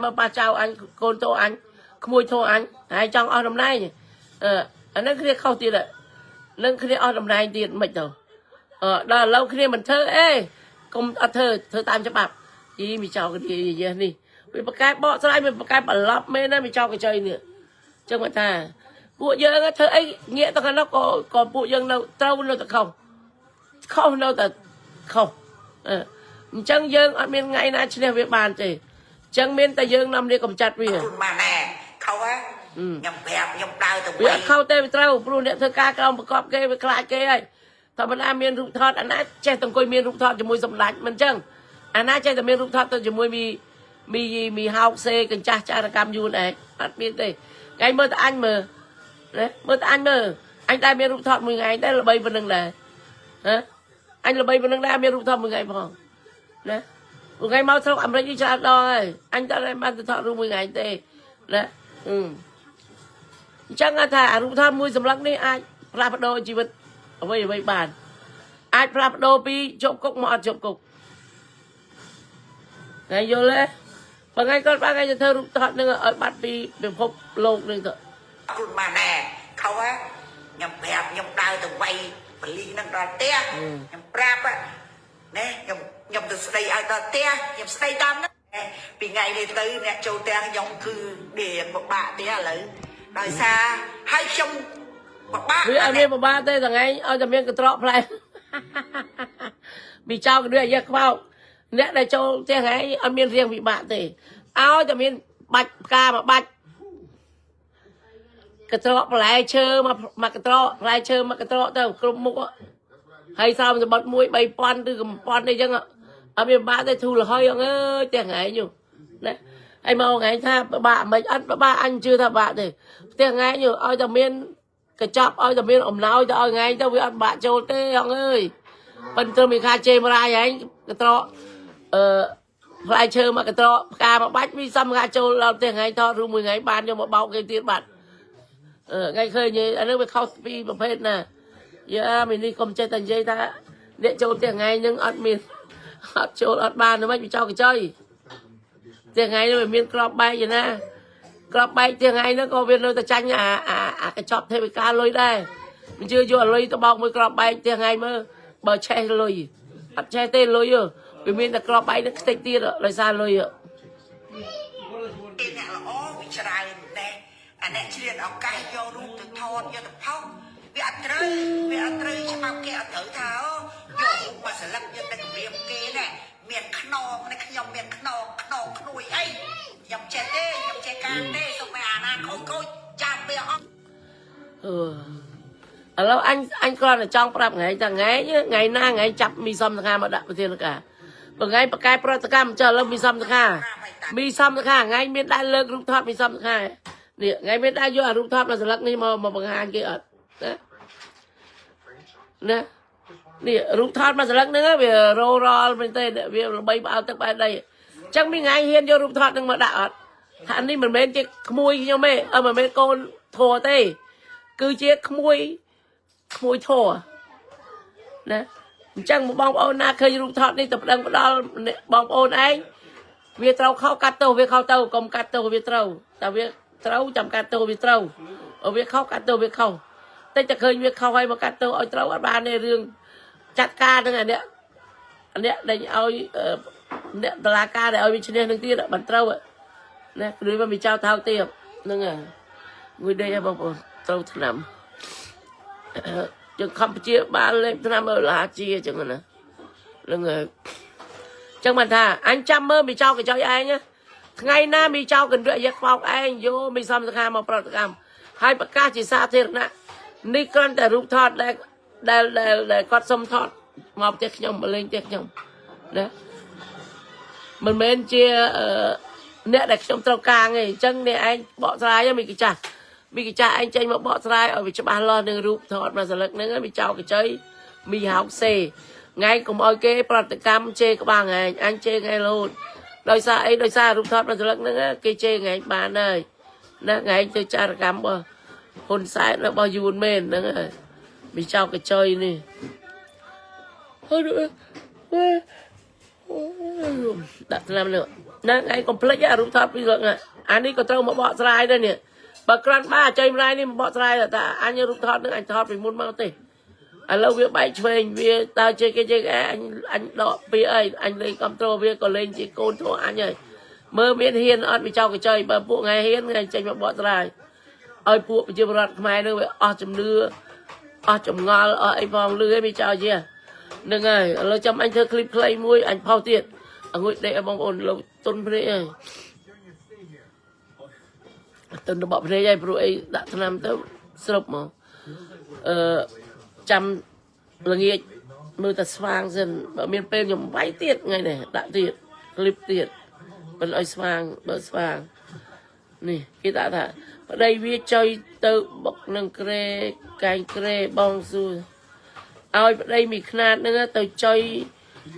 មកប៉ះចៅអញកូនតោអញក្មួយធោអញហើយចង់អស់តំណែងអឺអានឹងគ្នាខុសទៀតនឹងគ្នាអស់តំណែងទៀតមិនទៅអឺដល់ឥឡូវគ្នាមិនធ្វើអេកុំអត់ធ្វើធ្វើតាមច្បាប់យីមីចៅគ្នាយេនេះវាប្រកែបកស្រាយវាប្រកែប្រឡប់មែនណាមីចៅកញ្ចុយនេះចឹងមកថាពួកយើងធ្វើអីងាកទៅខាងនោះក៏ក៏ពួកយើងនៅត្រូវនៅតែខុសខុសនៅតែខុសអឺអញ្ចឹងយើងអត់មានថ្ងៃណាឈ្នះវាបានទេអញ្ចឹងមានតែយើងនាំនេះកំចាត់វា ខ្លួនបានណែខុសហ៎ខ្ញុំប្រាប់ខ្ញុំដើរទៅ វាអត់ខុសទេវាត្រូវព្រោះអ្នកធ្វើការក្រោមប្រកបគេវាខ្លាចគេហើយធម្មតាមានរូបថតអាណាចេះតែអង្គុយមានរូបថតជាមួយសម្ដេចមិនអញ្ចឹងអាណាចេះតែមានរូបថតទៅជាមួយមីមីមីហោកសេកញ្ចាស់ចារកម្មយួនឯងអត់មានទេថ្ងៃមើលតែអញមើលណាមើលតែអញមើលអញតែមានរូបថតមួយថ្ងៃដែរល្បីប៉ុណ្្នឹងដែរហ៎អញល្បីប៉ុណ្្នឹងដែរមានរូបថតមួយថ្ងៃផងណាមួយថ្ងៃមកស្រុកអាមេរិកនេះច្រើនដងហើយអញតែបានទៅថតរូបមួយថ្ងៃទេណាអឺ អញ្ចឹងថាអារូបថតមួយសម្លឹកនេះអាចផ្លាស់ប្ដូរជីវិតអ្វីអ្វីបានអាចផ្លាស់ប្ដូរពីជាប់គុកមកអត់ជាប់គុកថ្ងៃយល់ទេបើថ្ងៃគាត់បានថ្ងៃទៅធ្វើរូបថតនឹងឲ្យបាត់ពីពិភពលោកនឹងទៅ ខ្លួនបានណែខុសហ៎ខ្ញុំប្រាប់ខ្ញុំដើរទៅវាយបលីនឹងដល់ផ្ទះខ្ញុំប្រាប់ណែខ្ញុំខ្ញុំទៅស្ដីឲ្យដល់ផ្ទះខ្ញុំស្ដីតាមហ្នឹងពីថ្ងៃនេះទៅអ្នកចូលផ្ទះខ្ញុំគឺដេកពិបាកផ្ទះឥឡូវដោយសារហើយខ្ញុំពិបាក វាអត់មានពិបាកទេថ្ងៃឲ្យតែមានកត្រកផ្លែ ពីចៅកដៀយ៉ាខ្វោកអ្នកដែលចូលផ្ទះថ្ងៃអត់មានរៀងពិបាកទេឲ្យតែមានបាច់ផ្កាមកបាច់កត្រកផ្លែឈើមកមកកត្រកផ្លែឈើមកកត្រកទៅគ្រប់មុខហើយសោមសម្បត្តិមួយ3000ឬកំប៉ុនអីចឹងអត់មានពិបាកទេធូរលហើយអើយផ្ទះថ្ងៃនោះណាហើយមកថ្ងៃថាពិបាកមិនអត់ពិបាកអញជឿថាពិបាកទេផ្ទះថ្ងៃនោះឲ្យតែមានកញ្ចប់ឲ្យតែមានអំណោយទៅឲ្យថ្ងៃទៅវាអត់បាក់ចូលទេអងអើយប៉ុន្តែមានខាជេមរាយឯងកត្រកអឺផ្លែឈើមកកត្រកផ្កាមកបាច់វាសំខាចូលដល់ផ្ទះថ្ងៃថតរូបមួយថ្ងៃបានយកមកបោកគេទៀតបាត់អឺថ្ងៃឃើញអានេះវាខុសពីប្រភេទណាយ៉ាមីនេះកុំចេះតែនិយាយថាអ្នកចូលផ្ទះថ្ងៃនឹងអត់មានអត់ចូលអត់បានមិនវាចោលកញ្ចុយផ្ទះថ្ងៃនេះវាមានក្របបែកឯណាក្របបែកផ្ទះថ្ងៃហ្នឹងក៏វានៅតែចាញ់អាអាអាកញ្ចប់ទេវិការលុយដែរមិនជឿយកលុយទៅបោកមួយក្របបែកផ្ទះថ្ងៃមើលបើឆេះលុយអត់ឆេះទេលុយវាមានតែក្របបែកនឹងខ្ទេចទៀតដោយសារលុយ គេអ្នកល្អវាច្រើនណែអាអ្នកឆ្លៀតឱកាសយករូបទៅថតយកទៅផុសវាអត់ត្រូវវាអត់ត្រូវច្បាប់គេអត់ត្រូវថាយករូបមកស្លឹកយកទៅគម្រាមគេណែមានខ្នងនេះខ្ញុំមានខ្នងខ្នងក្នួយអីខ្ញុំចេះទេខ្ញុំចេះការទេសូមឲ្យអាណាខូចខូចចាំវាអត់ អឺឥឡូវអញអញគ្រាន់តែចង់ប្រាប់ថ្ងៃតែថ្ងៃថ្ងៃណាថ្ងៃចាប់មីសំសង្ខាមកដាក់ប្រធានការបើថ្ងៃប្រកែប្រតិកម្មចុះឥឡូវមីសំសង្ខាមីសំសង្ខាថ្ងៃមានដែរលើករូបថតមីសំសង្ខានេះថ្ងៃមានដែរយកអារូបថតមកស្លឹកនេះមកមកបង្ហាញគេអត់ណាណានេះរូបថតមកស្លឹកហ្នឹងវារោរលមែនទេវាល្បីផ្អើលទឹកបែបដីអញ្ចឹងមានថ្ងៃហ៊ានយករូបថតហ្នឹងមកដាក់អត់ថានេះមិនមែនជាក្មួយខ្ញុំទេអឺមិនមែនកូនធัวទេ គឺជាក្មួយក្មួយធัวណាអញ្ចឹងបងប្អូនណាឃើញរូបថតនេះទៅប្តឹងផ្ដាល់បងប្អូនឯងវាត្រូវខុសកាត់ទោសវាខុសទៅកុំកាត់ទោសវាត្រូវតែវាត្រូវចាំកាត់ទោសវាត្រូវវាខុសកាត់ទោសវាខុសតិចតែឃើញវាខុសហើយមកកាត់ទោសឲ្យត្រូវអត់បានទេរឿងចាត់ការនឹងអាអ្នកអាអ្នកដែលឲ្យអ្នកតឡាការដែលឲ្យវាឈ្នះនឹងទៀតមិនត្រូវណាគឺវាមិនចោលថោកទៀតហ្នឹងហើយមួយដេកហ៎បងប្អូនត្រូវឆ្នាំយើងកម្ពុជាបានលេបឆ្នាំឲ្យឡាជាអញ្ចឹងណាហ្នឹងហើយអញ្ចឹងបានថាអញចាំមើលមីចោលកញ្ចុយឯងថ្ងៃណាមីចោលកណ្ដៀកយកខ្វោកឯងយកមីសំសខាមកប្រតិកម្មហើយប្រកាសជាសាធារណៈនេះគ្រាន់តែរូបថតដែលដែលដែលគាត់សុំថតមកផ្ទះខ្ញុំមកលេងផ្ទះខ្ញុំណាមិនមែនជាអ្នកដែលខ្ញុំត្រូវការទេអញ្ចឹងអ្នកឯងបកស្រាយមីកចាស់មីកចាស់ឯងចេញមកបកស្រាយឲ្យវាច្បាស់លាស់នឹងរូបថតមួយសន្លឹកហ្នឹងមីចៅកញ្ចីមីហោកសេថ្ងៃកុំឲ្យគេប្រតិកម្មជេរក្បាលថ្ងៃអញជេរថ្ងៃរហូតដោយសារអីដោយសាររូបថតមួយសន្លឹកហ្នឹងគេជេរថ្ងៃបានហើយណាថ្ងៃទៅចារកម្មរបស់ហ៊ុនសែនរបស់យួនមែនហ្នឹងហើយមីចៅកញ្ចុយនេះហើយដាក់ថ្នាំនេះ ហ្នឹងឯងកុំភ្លេចអារូបថតពីរអានេះក៏ត្រូវមកបកស្រាយដែរនេះបើក្រាន់បាចៃម្លាយនេះមកបកស្រាយថាអញរូបថតនឹងអញថតពីមុនមកទេឥឡូវវាបែកឆ្វេងវាតើជេគេជេគេអញអញដកពីអីអញលេងគ្រប់ត្រូលវាក៏លេងជាកូនធោះអញហើយមើលមានហ៊ានអត់វាចោលកញ្ចុយបើពួកថ្ងៃហ៊ានថ្ងៃចេញមកបកស្រាយឲ្យពួកប្រជាពលរដ្ឋខ្មែរនឹងវាអស់ជំនឿអស់ចម្ងល់អស់អីផងលឺឲ្យវាចោលជាហ្នឹងហើយឥឡូវចាំអញធ្វើคลิปខ្លីមួយអញផុសទៀតអង្គុយដេកឲ្យបងប្អូនលោកទុនភ្នែកហើយទុនរបស់ភ្នែកហើយព្រោះអីដាក់ថ្នាំទៅស្រុបមកអឺចាំល្ងាចមើលតែស្វាងសិនបើមានពេលខ្ញុំវាយទៀតថ្ងៃនេះដាក់ទៀតคลิปទៀតមិនឲ្យស្វាងបើស្វាងនេះគេដាក់ថាប្តីវាចុយទៅបុកនឹងក្រេកែងក្រេបងសួរឲ្យប្តីមីខ្នាតហ្នឹងទៅចុយ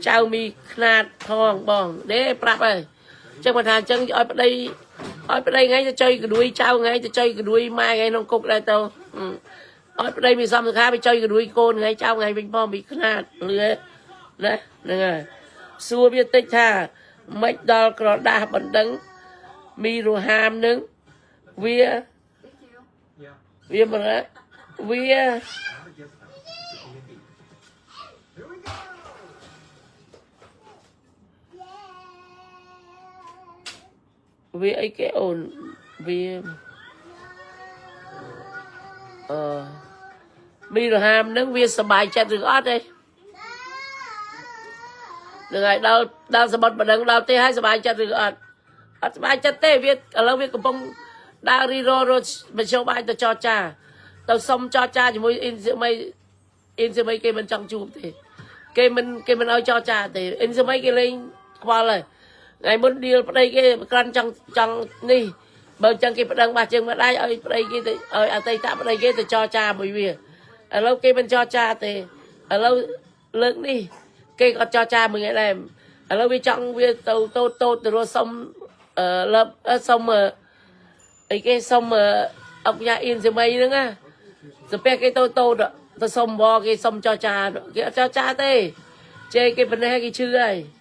ចៅមីខ្នាតផងបងទេប្រាប់ហើយចឹងបើថាអញ្ចឹងឲ្យប្តីឲ្យប្តីថ្ងៃទៅចុយកដួយចៅថ្ងៃទៅចុយកដួយម៉ែថ្ងៃក្នុងគុកដែរទៅឲ្យប្តីមីសំសុខាទៅចុយកដួយកូនថ្ងៃចៅថ្ងៃវិញផងមីខ្នាតលឿណាហ្នឹងហើយសួរវាតិចថាមិនដល់ក្រដាស់បណ្ដឹងមីរហាមនឹងវាវាមិនវាវាអីគេអូនវាអឺមីរហាមនឹងវាសบายចិត្តឬអត់ទេនឹងហើយដល់ដល់សម្បត្តិបណ្ដឹងដល់ទេហើយសบายចិត្តឬអត់អត់សบายចិត្តទេវាឥឡូវវាកំពុងដើររីររមធ្យោបាយទៅចរចាទៅសុំចរចាជាមួយអ៊ីនសមីអ៊ីនសមីគេមិនចង់ជួបទេគេមិនគេមិនឲ្យចរចាទេអ៊ីនសមីគេលេងខ្វល់ហើយថ្ងៃមុនឌីលប្តីគេក្រាន់ចង់ចង់នេះបើចឹងគេប្តឹងបាសជើងម្ដាយឲ្យប្តីគេទៅឲ្យអតីតប្តីគេទៅចរចាមួយវាឥឡូវគេមិនចរចាទេឥឡូវលើកនេះគេក៏ចរចាមួយថ្ងៃដែរឥឡូវវាចង់វាទៅតូតតូតទៅរកសុំអឺលើសុំអីគេសុំអុកញ៉ាអ៊ីនសមីហ្នឹងណាសាពះគេតូតូតទៅសុំវគេសុំចរចាគេអត់ចរចាទេជេរគេប៉ុណ្ណេះគេឈឺហើយ។